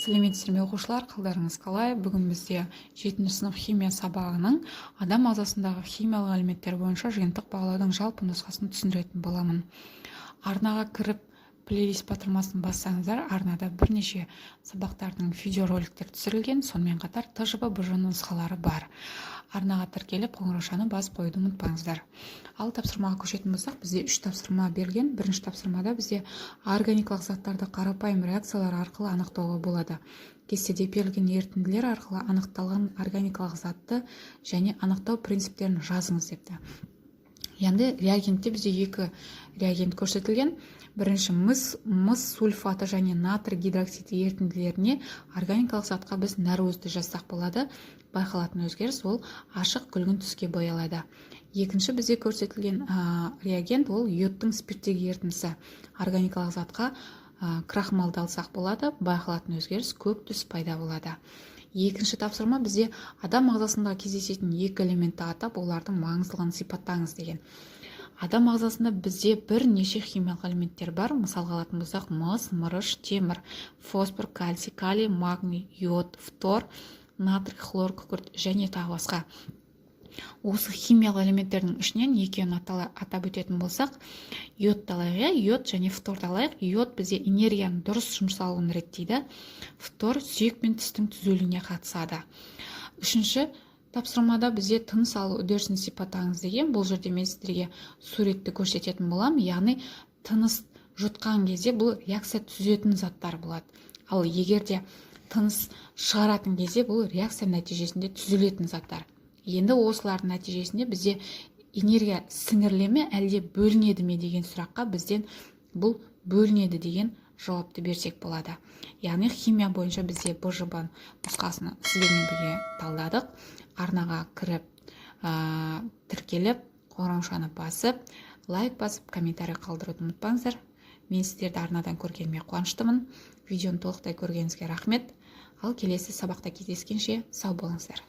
Сәлеметсіздер ме, оқушылар! Қалдарыңыз қалай? Бүгін бізде жетінші сынып химия сабағының адам ағзасындағы химиялық элементтер бойынша жиынтық бағалаудың жалпы нұсқасын түсіндіретін боламын. Арнаға кіріп, плейлист батырмасын бассаңыздар, арнада бірнеше сабақтардың видеороликтер түсірілген, сонымен қатар ТЖБ, БЖ нұсқалары бар. Арнаға тіркеліп, қоңыраушаны басып қоюды ұмытпаңыздар. Ал тапсырмаға көшетін болсақ, бізде үш тапсырма берілген. Бірінші тапсырмада бізде органикалық заттарды қарапайым реакциялар арқылы анықтауға болады. Кестеде берілген ерітінділер арқылы анықталған органикалық затты және анықтау принциптерін жазыңыз депті. Енді реагентте бізде екі реагент көрсетілген. Бірінші мыс сульфаты және натрий гидроксиді ерітінділеріне органикалық затқа біз нәруызды жазсақ болады. Байқалатын өзгеріс: ол ашық күлгін түске боялады. Екінші бізде көрсетілген реагент ол йодтың спирттегі ерітіндісі. Органикалық затқа крахмалды алсақ болады. Байқалатын өзгеріс: көк түс пайда болады. Екінші тапсырма бізде адам ағзасында кездесетін екі элементті атап, олардың маңыздылығын сипаттаңыз деген. Адам ағзасында бізде бірнеше химиялық элементтер бар. Мысалға алатын болсақ, мыс, мырыш, темір, фосфор, кальций, калий, магний, йод, фтор, натрий, хлор, күкірт және тағы басқа. Осы химиялық элементтердің ішінен екеуін атап өтетін болсақ, йодты алайық, иә, йод және фторды алайық. Йод бізде энергияның дұрыс жұмсалуын реттейді, фтор сүйек пен тістің түзілуіне қатысады. Үшінші тапсырмада бізде тыныс алу үдерісін сипаттаңыз деген. Бұл жерде мен сіздерге суретті көрсететін боламын. Яғни тыныс жұтқан кезде бұл реакция түзетін заттар болады, ал егер де тыныс шығаратын кезде бұл реакция нәтижесінде түзілетін заттар. Енді осылардың нәтижесінде бізде энергия сіңіріле ме, әлде бөлінеді ме деген сұраққа бізден бұл бөлінеді деген жауапты берсек болады. Яғни химия бойынша бізде БЖБ нұсқасын сіздермен бірге талдадық. Арнаға кіріп, тіркеліп, қоңыраушаны басып, лайк басып, комментарий қалдыруды ұмытпаңыздар. Мен сіздерді арнадан көргеніме қуаныштымын. Видеоны толықтай көргеніңізге рахмет. Ал келесі сабақта кездескенше сау болыңыздар.